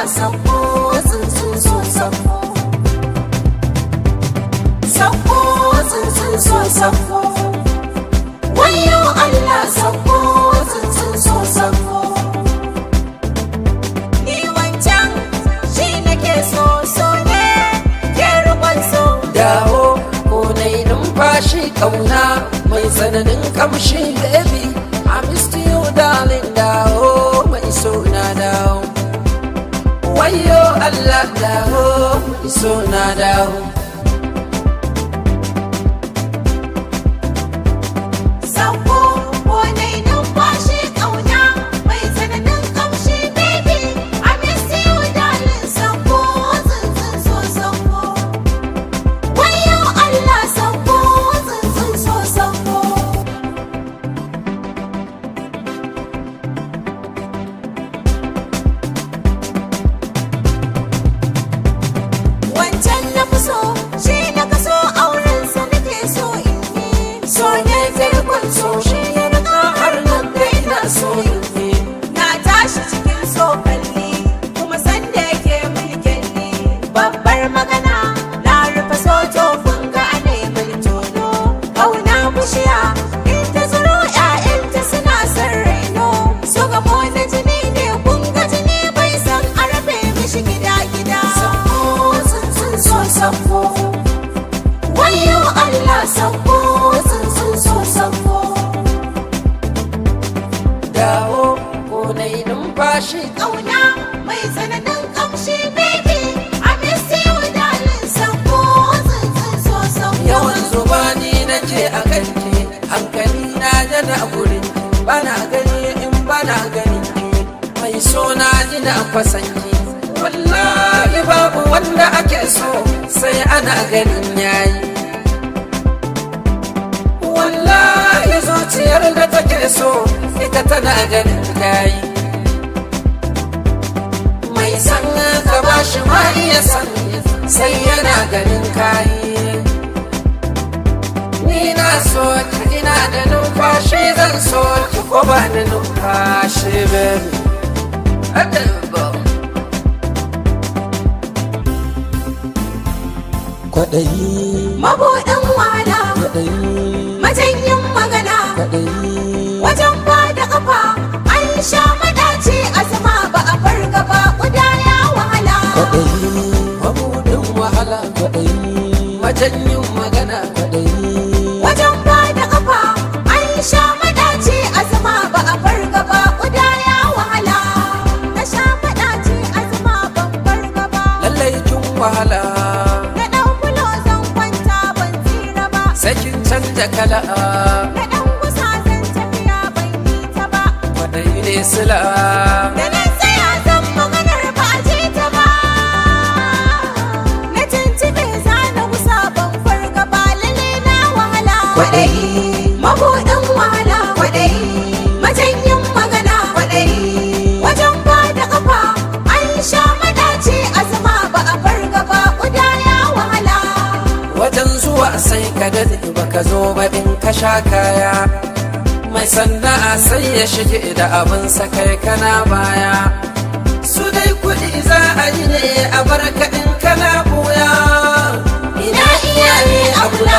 Sauko tsuntsun so, sauko. Sauko tsuntsun so, sauko. Wayo Allah, sauko tsuntsun so, sauko. Ni wancan shi nake so, so ne ke rukon so. Dawo ko na yi numfashi, kauna mai tsananin kamshi. Baby, I miss you, darling. Dawo mai so na, dawo. Wayo Allah, dawo mai so na, dawo. Sauko ko nai numfashi, kauna mai tsananin kamshi. Baby, I miss you, darling. Sauko tsuntsun so, sauko. Wayo Allah, sauko tsuntsun so, sauko. Wancan na fi so, shi na kaso, aurensa nake so in yi. So ne tarkon so, shi ya rika har nan da ina so in yi. Na tashi cikin so kalli, kuma sanda yake mulkin ni. Babbar magana, na rufe so tofin ga ana min tono. Kauna bishiya, in ta zuro 'ya'yanta suna son raino. So gamo na jini ne, kun ga jini bai san a rabe mishi gida gida. Sauko tsuntsun so, sauko. Wayo Allah, sauko tsuntsun so, sauko. Dawo ko na yi numfashi. Kauna mai tsananin kamshi. Baby, I miss you, darling. Sauko tsuntsun so, sauko. Yawan zuba ni nake a kanki, hankali na yana gurin ki, bana gani in bana ganin ki. Mai so na ina kwasanki, wallahi babu wanda ake so sai ana ganin yayi. Wallahi zuciyar da take so ita tana ganin kayi. Mai san ka bashi ma iya san sai yana ganin kayi. Ni na so ki, ina da numfashi zan so ki, ko ba ni numfashi, baby. Adabo. Kwaɗayi. Mabuɗin wahala. Kwaɗayi. Majanyin magana. Kwaɗayi. Wajen ba da kafa an sha madaci, azuma ba a farga ba, kuda ya wahala. Kwaɗayi, mabuɗin wahala. Kwaɗayi, majanyin magana. Kwaɗayi. Wajen ba da kafa an sha madaci, azuma ba a farga ba, kuda ya wahala. Na sha madaci, azuma ban farga ba. Lallai kin wahala. Na ɗan fulo zan kwanta, ban tsira ba. Sai kin canja kala. Na ɗan gusa zan tafiya, ban yi ta ba. Kwaɗayi ne sila. Da na tsaya zan maganar ba a ji ta ba. Na tuntube za na gusa, ban farga ba, lalle na wahala. Kwaɗayi. Mabuɗin wahala. Kwaɗayi. Majanyin magana. Kwaɗayi. Wajen ba da ƙafa an sha madaci, azuma ba a farga ba, ƙuda ya wahala. Wajen zuwa sai ka daɗe baka zo ba in ka sha kaya. Mai sana'a sai ya shige da abin sa, kai kana baya. Su dai kuɗi za a yi ne a barka in kana buya. Ina iyaye a kula.